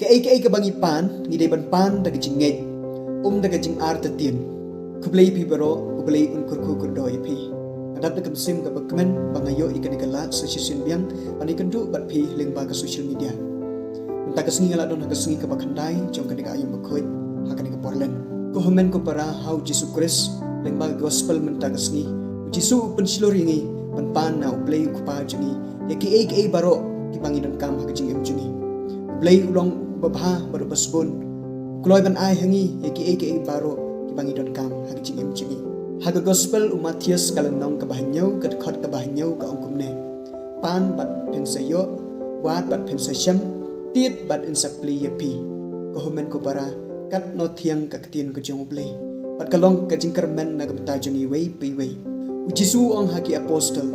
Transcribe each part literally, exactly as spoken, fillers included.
Ei kaei kaba ngi pan, ngi dei ban pan da ka jingngeit, um da ka jingartatien. Khublei phi baroh, U Blei un kyrkhu kyrdoh ïa phi. Nga dap da ka mynsiem kaba kmen ba nga ïoh ïa kane ka lad sa shisien biang ban ïakynduh bad phi lyngba ka social media. Mynta ka sngi nga la don ha ka sngi kaba khyndai jong kane ka aïom bakhuid ha kane ka por lent. Ko hynmen ko para ha U Jisu Khrist, lyngba ka gospel mynta ka sngi, U Jisu u pynshlur ïa ngi ban pan na U Blei U Kpa jong ngi ïa kiei kiei baroh kiba ngi donkam ha ka jingim jong ngi. U Blei u long uba bha bad uba sbun, u kloi ban ai ha ngi ïa kiei kiei baroh kiba ngi donkam ha ka jingim jong ngi. Ha ka gospel u Mathaios ka lynnong kaba hynñiew, ka dkhot kaba hynñiew ka ong kumne: Pan bad phin sa ïoh, wad bad phin sa shem, tied bad yn sa plie ïa phi. Ko hynmen ko para, katno thiang ka ktien ka jong U Blei, bad ka long ka jingkyrmen na ka bynta jong iwei pa iwei. U Jisu u ong ha ki apostol,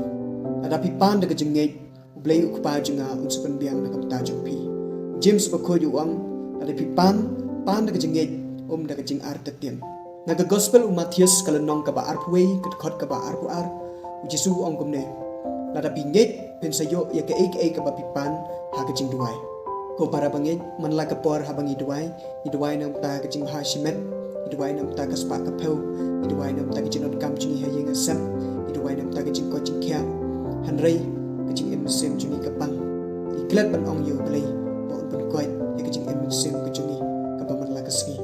lada phi pan da ka jingngeit, U Blei U Kpa jong nga un sa pynbiang na ka bynta jong phi. U James bakhuid u ong, lada phi pan, pan da ka jingngeit, um da ka jingartatien. Na ka gospel u Mathaios ka lynnong kaba arphew wei, ka dkhot kaba arphew ar, U Jisu u ong kumne: Lada phi ngeit, phin sa ïoh ïa kaei kaei kaba phi pan ha ka jingduwai. Ko para bangeit, man la ka por haba ngi duwai, ngi duwai na ka bynta ka jingbha shimet, ngi duwai na ka bynta ka spah ka phew, ngi duwai na ka bynta ka jingdonkam jong ngi ha ïing ha sem, ngi duwai na ka bynta ka jingkoit jingkhiah. Hynrei ka jingim mynsiem jong ngi ka pang. Ngi klet ban ong ïa U Blei ba un pynkoit ïa ka jingim mynsiem ka jong ngi kaba man la ka sngi.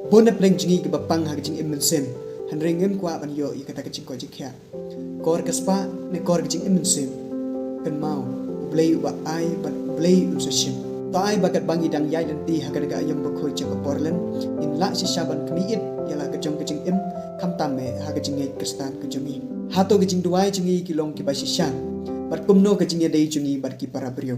Bun na pdeng jong ngi kiba pang ha ka jingim mynsiem, hynrei ngim kwah ban ïoh ïa kata ka jingkoit jingkhiah. Kor ka spah ne kor ka jingim mynsiem, kynmaw, U Blei uba ai bad U Blei un sa shim. To ai ba katba ngi dang ïaid lynti ha kane ka aïom bakhuid jong ka por lent, ngin lah shisha ban khmih ïit ïa la ka jong ka jingim, khamtam eh ha ka jingngeit Khristan ka jong ngi. Hato ka jingduwai jong ngi ki long kiba shisha, bad kumno ka jingïadei jong ngi bad ki para briew?